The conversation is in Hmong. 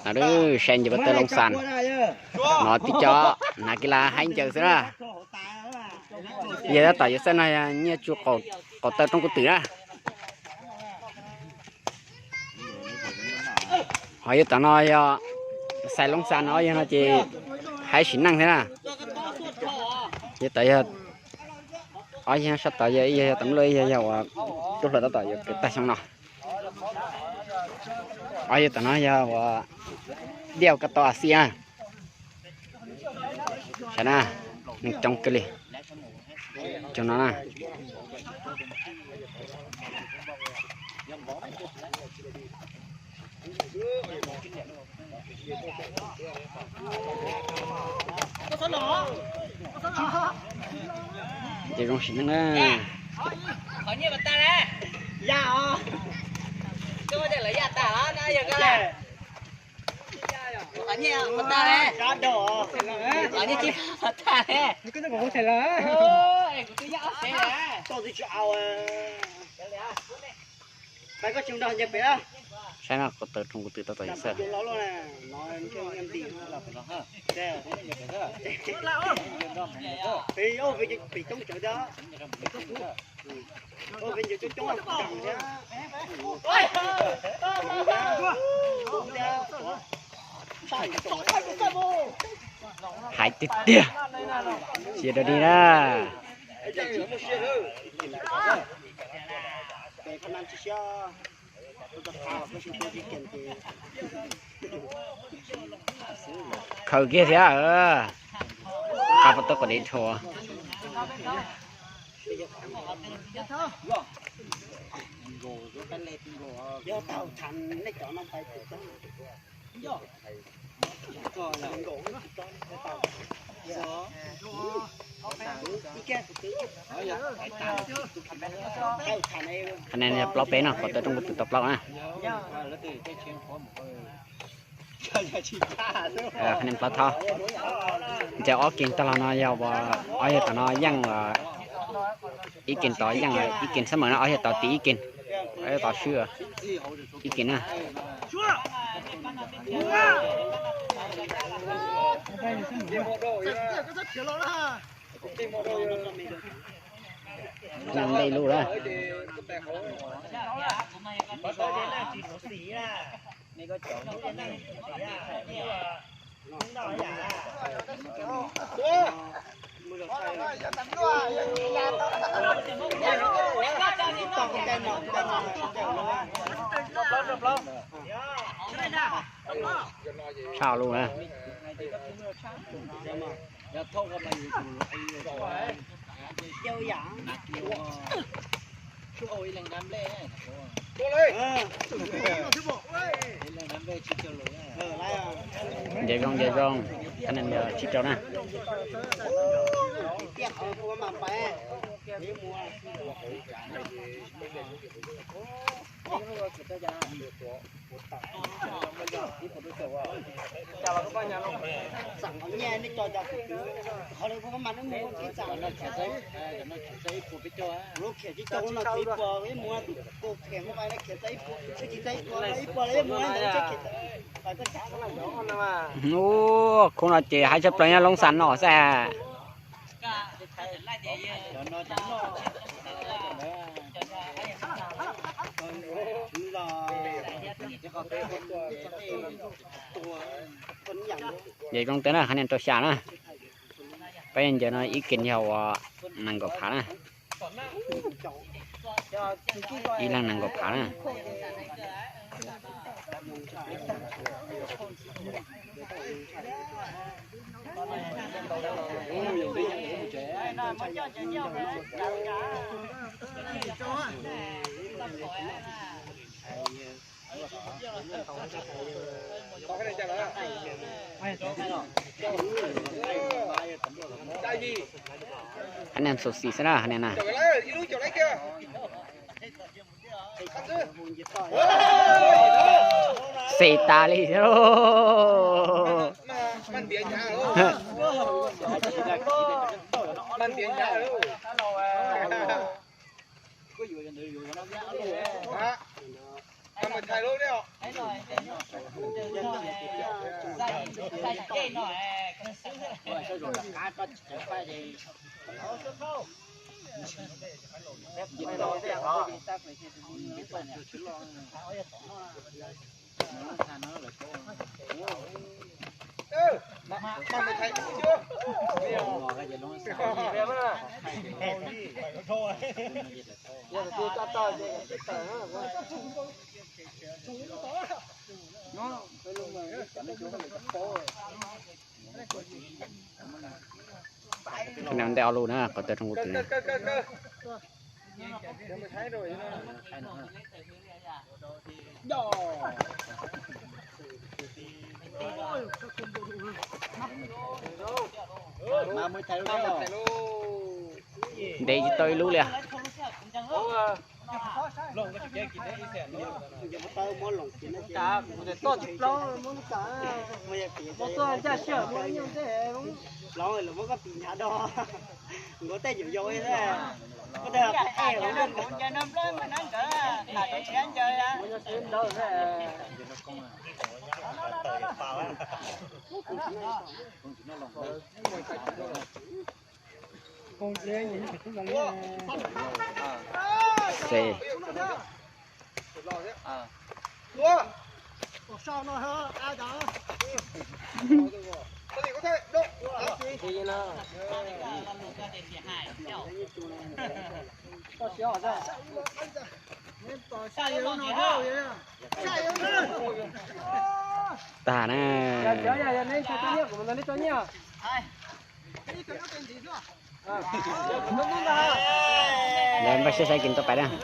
No, saib ncaws pas taw Looj Xas no tib co hnav kis las haib ncaws xwb na. Yog tab tom yuav xaj no nyiaj tsu qaum taw rooj kub twm na. Ho yog tom no yog xais Looj Xas no, yog no ces haib sim neej thiab na. Yog tom yog ob yog sab tod yog ib yog yog tom luaj ib yog yog uas tub hluas tab tom yuav kwv tag xyoo no. Ob yog tom no yog uas diaj kab tau a xi na. Saib na, neeg coob kawg li. Coob no na. Ces zoo sim neej na. Saib no, qaum taw rooj kub twm tab tom yuav xaj. Hais tiag tiag. Sia rau dig na. Khaws kiag thiab. Qab pov tau kom dev rhuav. Qhov no plaub peb no, qhov tawm rooj kub twm tau plaub na. Qhov no plaub thawb. Ntawm ob kees tag los no yog ob yawg tom no yeej, ib kees tod yeej, ib kees xab mawm no ob yawg tod tiv ib kees, ob yawg tod swb ib kees na. Nte lus lawm. Tshaj lus na. Nce zoo, nce zoo, thab nees tsib rau na. Ub, khub no ces haib tshaj plaws nyob Loob Xas no xwb. Nce zoo tiag na, qhov niag rau xya na. Peb ncaws no ib kees yog uas nees nkaum phav na. Ib leeg nees nkaum phav na. Hab niag xauv xis xwb na, hab niag na. Xes tas li thiab lauj. Tus neeg ntej ob lub na, qhov tawg rooj kuv tus neeg. Ntev tsis tau ib lub li. Tag na. Lawv npaj siab saib kis tau pais na.